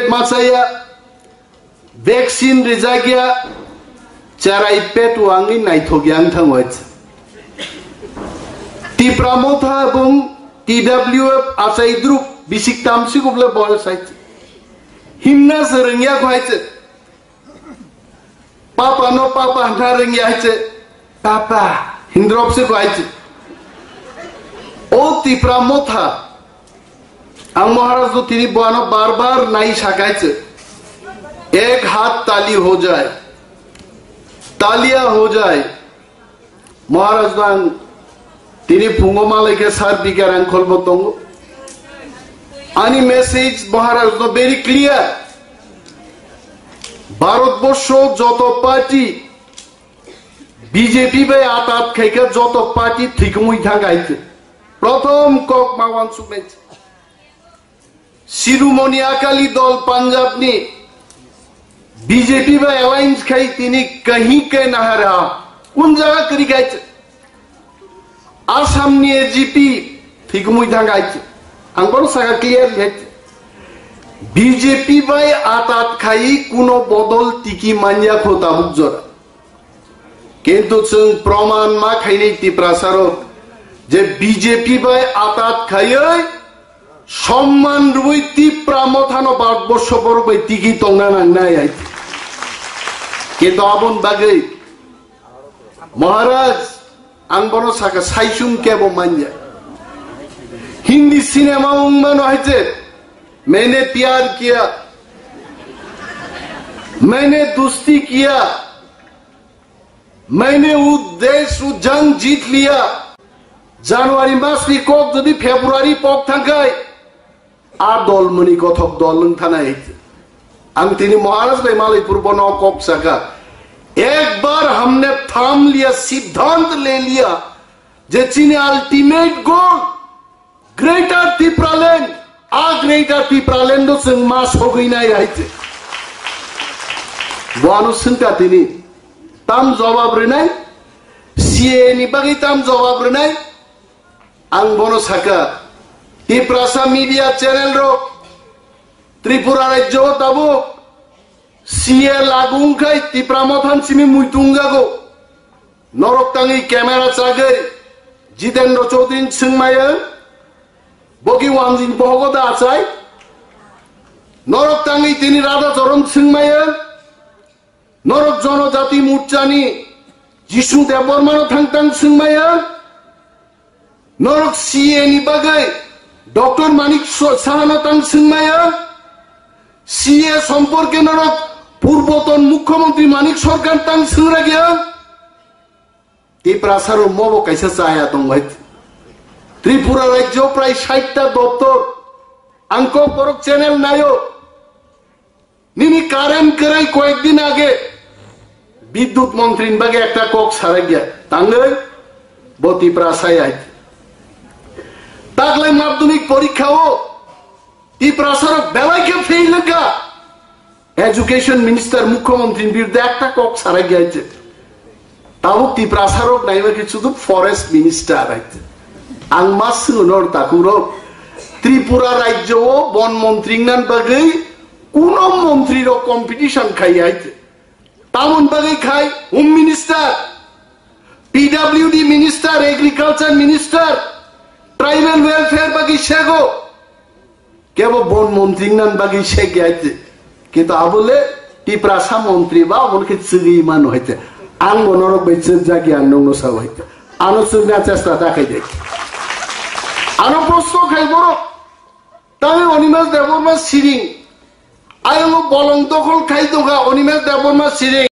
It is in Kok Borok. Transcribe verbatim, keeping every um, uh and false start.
Machaya, vaccine rijak ya, cherai pet wngwi naithok ya wng thango hai se. Tipra Motha bung T W F achai druk bisik tamsik uble boyos hai se. Himna se rwngya kho hai se. Papa no papa hwnna rwngya hai se. Papa hindrop se kho hai se. O Tipra Motha. Ang Maharaj no tini boano bar bar nai sakai se. Ek hath tali ho jai. Taliya ho jai. Maharaj no ang tini phungo malai khe sir Bikar Angkholbo tongo. Ani message Maharaj no very clear. Bharat borsho joto party B J P bai atat khaikha joto party thwikumui thang hai se. Prothom kok ma wansuknai se. Shiromoni Akali Dol Punjab ni B J P bai alliance khai tini kahi ke nahara kun jaga kri khai se. Assam ni A G P thwikumui thang hai se. Ang bono saka clear le B J P bai atat khai kuno bodol tiki manya kho tabuk jora. Kintu chwng proman ma khainai Tiprasa rok je B J P bai atat khaiwi somman rwui Tipra Mothano Bharatborsho borok bai tigi tongna nangnai hai. Kintu aboni bagwi Maharaj ang bono saka saichung kebo manya. Hindi cinema wngmano hai je, "Maine pyar kiya, maine dosti kiya." Maine wo desh wo jang jeet liya. January mas ni kok jodi February pok thangkhai, a dol mani kothok dol wng thanai. Ang tini Maharaj bai malai purbo no kok saka. Ek bar humne tham liya, siddhant le liya, je chini ultimate goal Greater Tipraland, a Greater Tipraland o chwng ma sogwi nai hai se. Boano swngkha tini, tam jawab rwnai, C A A ni bagwi tam jawab rwnai, ang bono saka, Tiprasa media channel rok, Tripura rajyo o tabuk C A A lagu wngkhai Tipra Mothan simi muitu wngjago. Norok tangwi camera chagwi Jitendra Chaudhary swngmaya, bogi wanjing bohogo da achai. Norok tangwi tini Radha Charan swngmaya, norok Jonojati Morchani Jisnu Debbarmano thang tang swngmaya. Norok C A A ni bagwi Doctor Manik So-, Sahano tang swngmaya, C A A somporke norok Purboton Mukhyamantri Manik Sarkar tang swngrakya. Tiprasa rok mobo kaisa chaya tong bai. Tripura rajyo prai sait ta doptor. Ang kok borok channel nayo. Nini current kwrwi koyek din age Bidyut montri ni bagwi ekta kok sarai dia. Tangwi bo Tiprasa ya. Taklai madhyamik porikha o Tiprasa rok belai khe fail wngkha. Education minister, mukhyamantri ni birudhe ekta kok sarai dia. Tabuk Tiprasa rok naiba khe sudu forest minister hai. Ang ma swngo nor takhuk rok, Tripura rajyo o bon montri wngna bagwi kuno montri rok competition khai hai. Tamon bagwi khai home minister, P W D minister, agriculture minister, tribal welfare bagwi sego. Kebo bon montri wngna bagwi se khe hai te. Kintu abo le Tiprasa montri ba obo khe chwgwi mano hai te. Ang bo norok bai chwkjak ya, ang nokno sao hai te. Ano chwkna chesta ta khai de. Ano prosto khai borok. Tangwi Animesh Debbarma siring. Ayongo bolong dokhol khai tongkha Animesh Debbarma siring.